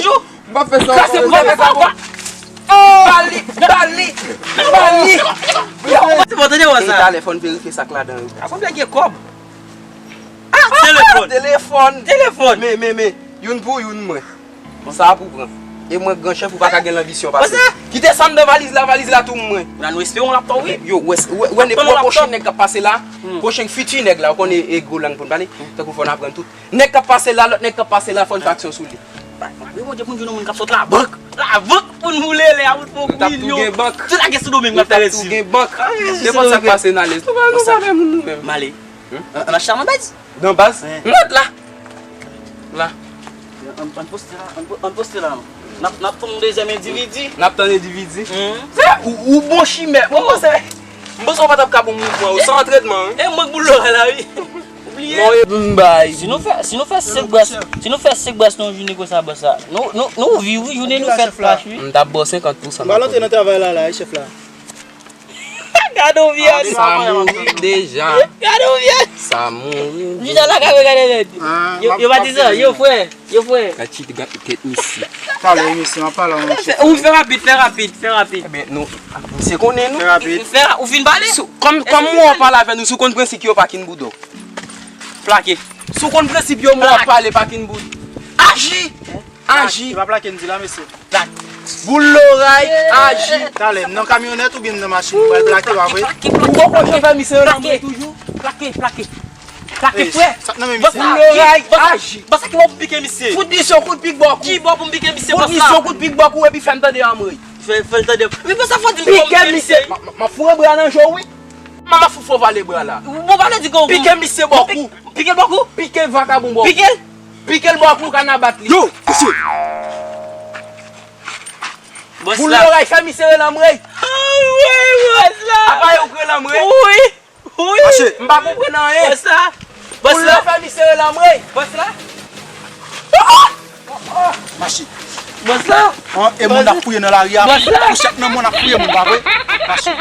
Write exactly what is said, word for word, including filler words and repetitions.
toujou. M p ap fè sa ankò. Kase pou fè sa ankò. Bali, bali, bali. Yo, se bon, tande wè sa. Talè fò n verifye sa k ladan yo. A sanble gen kòb. Ah, telefòn. Telefòn. Telefòn. Men, men, men, youn pou youn mwen. Sa a pou pran. E mwen gran chèf ou pa ka gen lanbisyon pase. Kite sa anndan valiz la, valiz la tou mwen. La nou espere yon laptòp wi. Yo, wè, wè, wè, ne pwochen nèg k ap pase la, pwochen fiti nèg la, ou konnen e gwo lang pou n pale, tankou fò n aprann tout. Nèg k ap pase la, lòt nèg k ap pase la, fò n fè aksyon sou li. Mande Bondye pou n jwenn yon moun k ap sot labank. Labank pou n boule lè a, pou n fè yon kou milyon. Nou t ap tou gen bank. Tout lage sou do men, nou t ap tou gen bank. Nenpòt sa k pase n alèz. Nou pa, nou pa fè moun nou menm. M ale. Ann achte a nan baz? Nan baz? Wi. Nòt la. La. Ann, ann poste la, ann po-, ann poste la non. N ap, n ap tann yon dezyèm endividi. N ap tann endividi. Se ou, ou bon chimè. Mwen panse, m panse w pa t ap ka bon mouvman yo san antrenman wi. E mwen k boul lòray la wi. Ou bliye? Non, e m bay. Si nou fè, si nou fè senk bras, si nou fè senk bras nan yon jounen konsa, bòs la, nou, nou, nou viv wi, jounen nou fèt flash wi. M t ap ba w senkant pousan. M pral antre nan travay la la, chèf la. Gade yon vyèj. Sa mouri deja. Gade yon vyèj. Sa mouri. Jina la ka regade nèg. Yo, yo pa di sa, yo frè, yo frè. Gad chita, gad tèt misye. Talè misye, m ap pale a yon chèf. Ou fè rapid, fè rapid, fè rapid. Ebyen, nou, misye konnen nou. Fè rapid. Fè ra-, ou fin pale? Kòm, kòm mwen w ap pale avè nou, si w konn prensip yo, pa kin boudon. Plake. Si w konn prensip yo, mwen w ap pale, pa kin boud. Aji! Aji! Li pa plake m di la, mesye. Boul loray, aji. Talè, m nan kamyonèt oubyen m nan machin, m pral plake, pa vre? Ou poko janm fè misye yo lanmwey toujou? Plake, plake. Plake, frè. Sa k nan men misye? Boul loray, aji. Bòs la ki bò pou m pike misye? Fout misye yon kout pik bò kou. Ki bò pou m pike misye, bòs la? Fout misye yon kout pik bò kou epi fè m tande anmwey. Fè, fè l tande. Men bòs la fò di m kòman m pike misye. M, m, m ap foure bra nan je w, wi. M ap foure vale bra la. Bon, pa vle di kòman. Pike misye bò kou. Pike l bò kou? Pike vakabon bò kou. Pike l? Pike l bò kou, ka n a bat li. Yo, mesye. Bòs la. Boul loray, fè misye rele anmwey. Anmwey, bòs la. Apa yo k rele anmwey? Wi, wi. Mache. M pa konprann anyen. Bòs la. Bòs la. Boul la, fè misye rele anmwey. Bòs la. Mache. Bòs la. An, e moun ap fouye nan lari a. Bòs la. Pou chèk nan moun ap fouye moun, pa vre? Mache.